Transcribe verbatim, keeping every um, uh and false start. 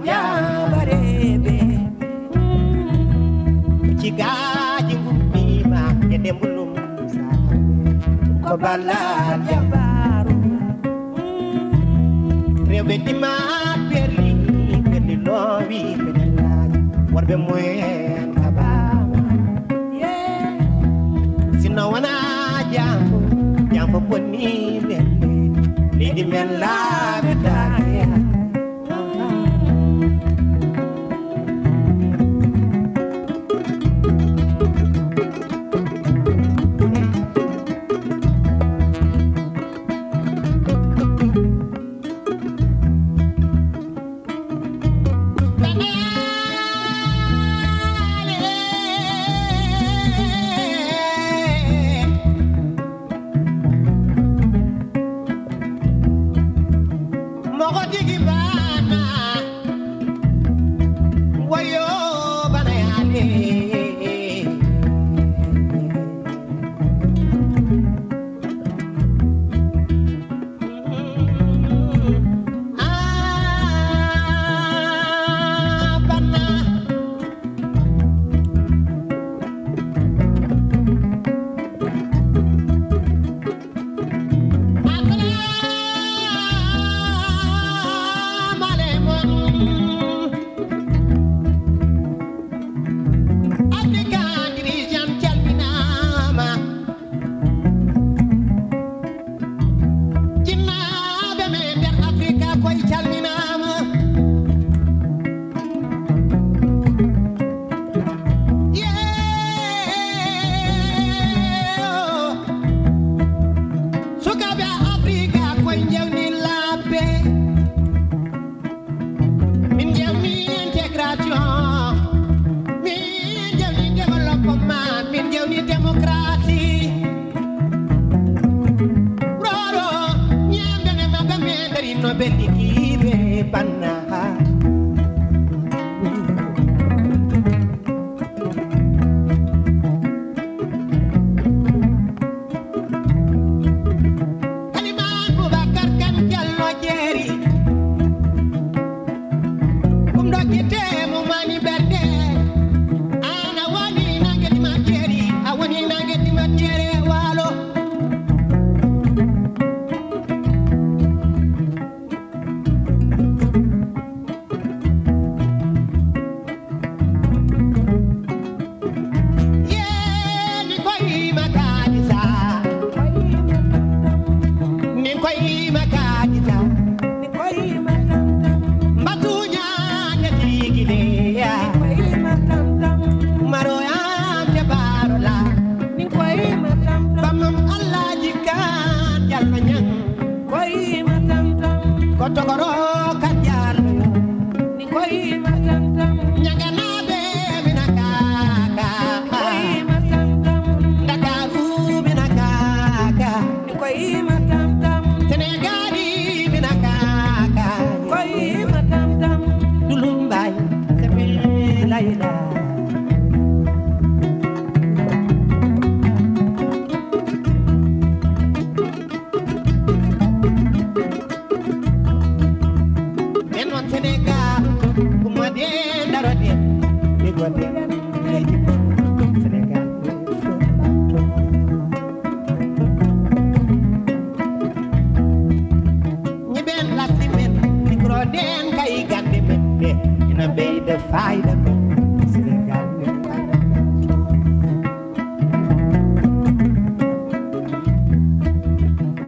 Jaabareeɓe, cikaaji ngummiima e Demba Lum Saare, ko ballal jambaaru. Rewɓe Dimaat Berlin, Berlin loowi fetillaaji, worɓe mumen kaɓaama. Sinno wonaa Janfo, Janfo bonni men leydi, leydi men laaɓitaake. Mogo tigi bana, wayo bana yale. Ah, bana. Assalamu alaikum. African dirigeant calminama. Jinnaaɓe men nder Afrika koye calminaama. Yeeyo. Sukaaɓe Afrika koye njewni labbe. Min njewni intégration, min njewni développement, min njewni démocratie. Roro, ñamdene maɓɓe men darino ɓe ligiiɓe banna. Haliman Boubacar Kane Diallo jeeri. Ɗum ɗo gite mo mani ɓerde. An a woni nange ɗima jeeri, a woni nange ɗima jeere waalo. Yee, ni koy makani sa. Ni koy makani sa. Mbatuña ne tigile ya. Maro ya te barola. Bamam Allah jikan yalla ñang. Ko togoro ka jallo. Ñaganaaɓe mina kaka. Ndakaaru mina kaka. Senegaali mina kaka. Dulumbaay, Sebe, Layla. Ɓen on Senegal, ummoɗen, daroɗen, liggoɗen, leydi mon, Senegal. Ñiɓen lasli men, liggoroɗen kay gande men ɗe, ina ɓeyda fayda men.